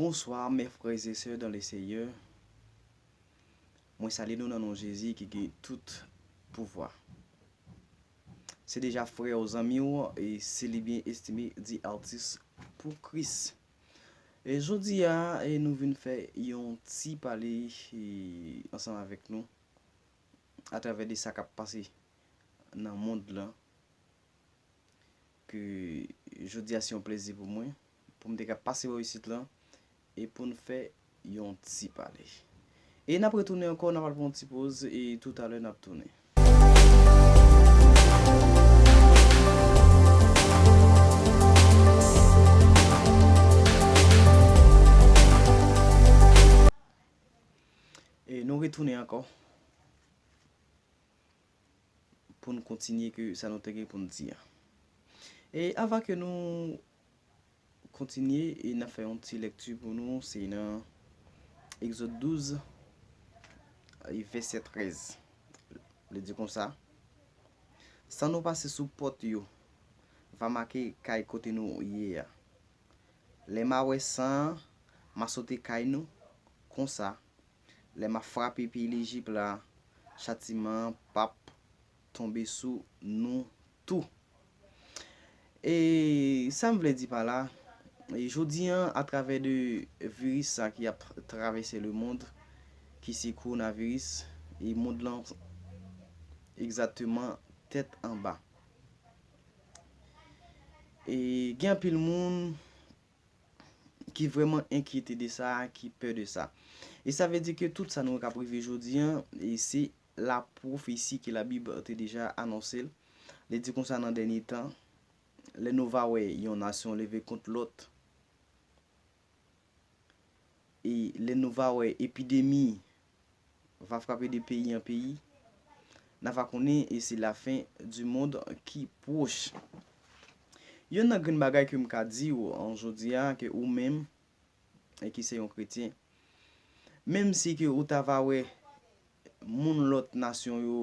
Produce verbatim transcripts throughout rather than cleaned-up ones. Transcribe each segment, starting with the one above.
Bonsoir, mes frères et sœurs dans le Seigneur. Mwen salye nou nan non Jezi ki gen tout pouvwa. Se deja frè w, zanmi w, e se li byen estime di Artist pou Kris. E jodi a, e nou vin fè yon ti pale, e, ansanm avèk nou atravè de sa k ap pase nan mond lan. Ke jodi a se yon plezi pou mwen, pou m te ka pase bò isit lan, e pou n fè yon ti pale. E n ap retounen ankò, n ap al pran yon ti poz, e toutalè n ap tounen. E nou retounen ankò pou n kontinye ke sa nou te gen pou n di a. E avan ke nou kontinye, e n ap fè yon ti lèkti pou nou, se nan Egzòd douz, e vèsè trèz. Li di konsa, san nou pase sou pòt yo, va make kay kote nou ye a. Lè m a wè san an, m a sote kay nou, konsa, lè m a frape peyi Lejip la, chatiman an p ap tonbe sou nou tou. E sa m vle di pa la, e jodi an, atravè de viris sa ki ap travèse le mond, ki se kowonaviris, e mond lan egzakteman tèt anba. E gen anpil moun ki vrèman enkyete de sa, ki pè de sa. E sa vle di ke tout sa nou wè k ap rive jodi an, e se lapwofesi ke Labib te deja anonse l. Li di konsa nan dènye tan, lè nou va wè yon nasyon leve kont lòt, e lè nou va wè epidemi va frape de peyi an peyi, n a va konnen e se lafen di mond ki pwòch. Youn nan grenn bagay ke m ka di w an jodi a, ke ou menm, e ki se yon kretyen, menm si ke ou ta va wè moun lòt nasyon yo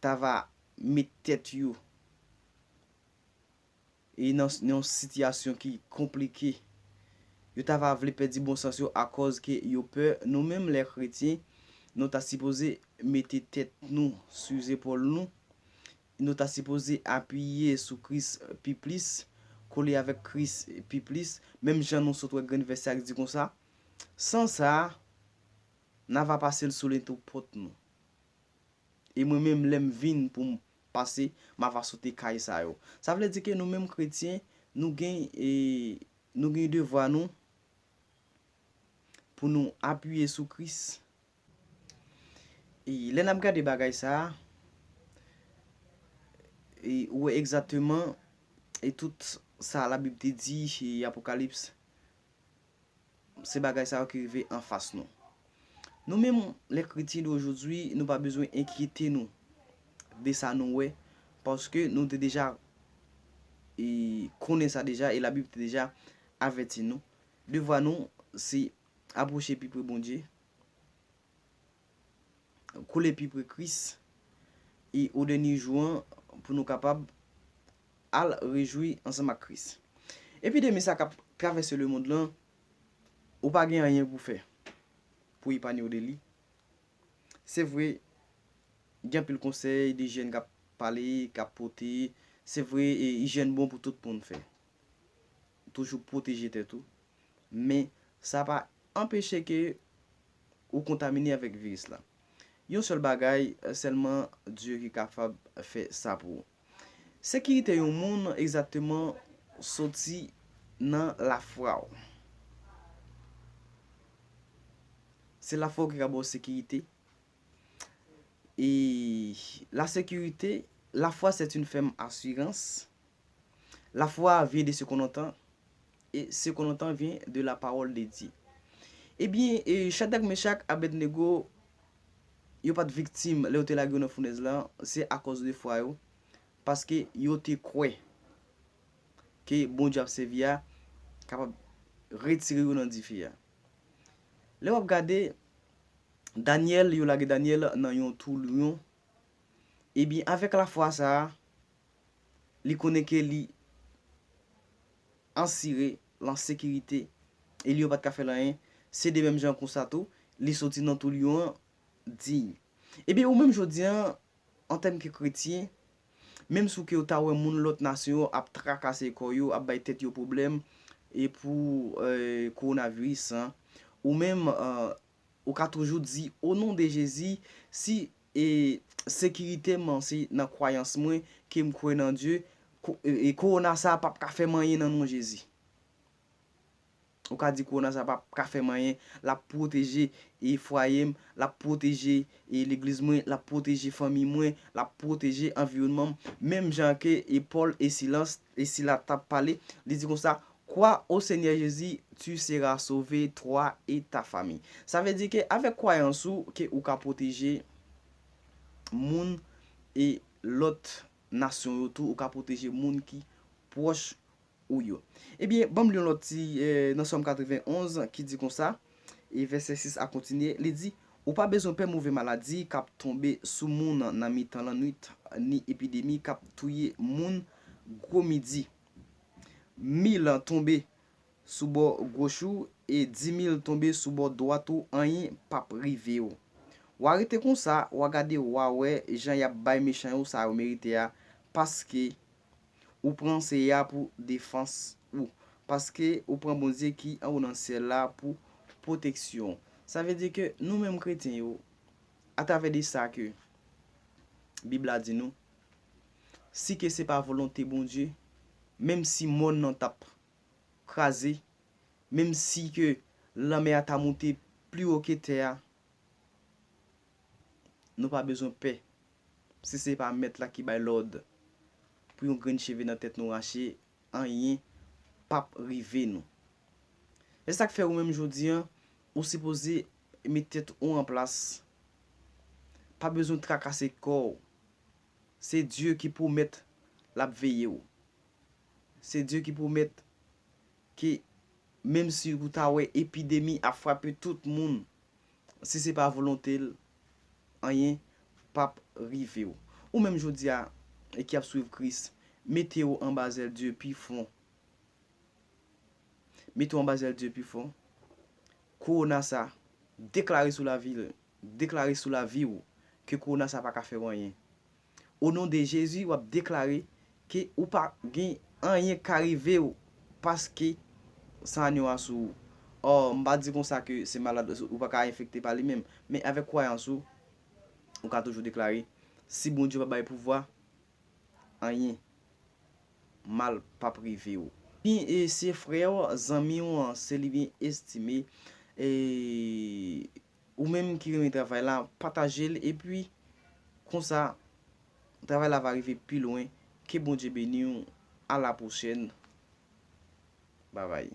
ta va met tèt yo e nan, nan yon sitiyasyon ki konplike, yo ta va vle pèdi bon sans yo akòz ke yo pè. Nou menm, lè kretyen, nou ta sipoze mete tèt nou sou zepòl nou. Nou ta sipoze apiye sou Kris pi plis, kole avèk Kris pi plis. Menm jan nou sot wè grenn vèsè a ki di konsa, san sa, n a va pase l sou lento pòt nou. E mwen menm, lè m vin pou m pase, m a va sote kay sa yo. Sa vle di ke nou menm kretyen, nou gen, e, nou gen devwa nou pou nou apiye sou Kris. E lè n ap gade bagay sa a, e ou wè egzakteman, e tout sa Labib te di, e Apokalips, se bagay sa yo ki rive anfas nou. Nou menm, lè kretyen de ojodwi, nou pa bezwen enkyete nou de sa nou wè, paske nou te deja, e, konnen sa deja, e Labib te deja avèti nou. Devwa nou, se apwoche pi pre Bondye, koule pi pre Kris, e o dènye jou an, pou nou kapab al rejwi ansanm ak Kris. Epidemi sa k ap travèse lemonn lan, ou pa gen anyen pou fè pou epanye w de li. Se vre, gen anpil konsèy de jèn k ap pale, k ap pote. Se vre, e, ijyèn bon pou tout moun fè. Toujou pwoteje tèt ou. Men, sa pa anpeche ke ou kontamine avèk viris la. Yon sèl bagay, sèlman Dye ki kapab fè sa pou ou. Sekirite yon moun egzakteman soti nan lafwa w. Se lafwa w ki ka ba w sekirite. E la sécurité, la foi c'est une ferme assurance. La foi vient de ce qu'on entend, et ce qu'on entend vient de la parole de Dieu. Ebyen, e Chadrak, Mechak, Abednego, yo pa t viktim lè yo te lage yo nan founèz la, se akòz de fwa yo, paske yo te kwè ke Bondye ap sèvi a kapab retire yo nan dife a. Lè w ap gade, Danyèl, yo lage Danyèl nan yon twou lyon. Ebyen, avèk lafwa sa a, li konnen ke li asire l an sekirite. E lyon pa t ka fè l anyen. Se de menm jan konsa tou, li soti nan tou lyon an, diy. Ebyen, ou menm jodi a, an tèm ke kretyen, menm si w ke w ta wè moun lòt nasyon yo ap trakase kò yo, ap bay tèt yo pwoblèm, e pou, eh, kowonaviris an, ou menm, eh, ou ka toujou di, "O non de Jezi, si, e, sekirite m an se nan kwayans mwen, ke m kwè nan Dye, ko-, e, e, kowona sa a p ap ka fè m anyen nan non Jezi." Ou ka di, "Kowona sa a p ap ka fè m anyen, l ap pwoteje, e, fwaye m, l ap pwoteje, e, legliz mwen, l ap pwoteje fanmi mwen, l ap pwoteje anviwònman m." Menm jan ke, e, Pòl e Silas, e Sila t ap pale, li di konsa, "Crois au Seigneur Jésus, tu seras sauvé, toi et ta famille." Sa vle di ke avèk kwayans ou, ke ou ka pwoteje moun e lòt nasyon yo tou, ou ka pwoteje moun ki pwòch ou yo. Ebyen, ban m li yon lòt ti, eh, nan Sòm katrevenn onz ki di konsa, e vèsè sis a kontinye, li di, "Ou pa bezwen pè move maladi k ap tonbe sou moun nan mitan lannwit, ni epidemi k ap touye moun gwo midi. Mil tonbe sou bò goch ou e dimil tonbe sou bò dwat ou, anyen p ap rive w. W a rete konsa, w a gade, w a wè jan y ap bay mechan yo sa yo merite a, paske ou pran Seyè a pou defans ou, paske ou pran Bondye ki anwo nan syèl la pou pwoteksyon w." Sa vle di ke nou menm kretyen yo, atravè de sa ke Bib la di nou, si ke se pa volonte Bondye, menm si mòn nan t ap kraze, menm si ke lanmè a ta moute pli wo ke tè a, nou pa bezwen pè. Si se pa Mèt la ki bay lòd pou yon grenn cheve nan tèt nou rache, anyen p ap rive nou. E sa k fè ou menm jodi a, ou sipoze met tèt ou an plas. Pa bezwen trakase kò w. Se Dye ki pwomèt l ap veye w. Se Dye ki pwomèt ke menm si ou ta wè epidemi ap frape tout moun, si se pa volonte l, anyen p ap rive w. Ou menm jodi a, e ki ap swiv Kris, mete w anba zèl Dye pi fon. Mete w anba zèl Dye pi fon. Kowona sa, deklare sou lavi l, deklare sou lavi w ke kowona sa pa ka fè w anyen. O non de Jezi, w ap deklare ke ou pa gen anyen ka rive w paske san anyo a sou ou. Ò, m pa di konsa ke se malad, ou pa ka enfekte pa li menm. Men avèk kwayans ou, ou ka toujou deklare, si Bondye pa bay pouvwa, anyen mal p ap rive w. Li, e, se frè w, zanmi w, se li byen estime. E ou menm ki renmen travay la, pataje l, epi konsa, travay la va rive pi lwen. Ke Bondye beni w. A la pwochèn. Babay.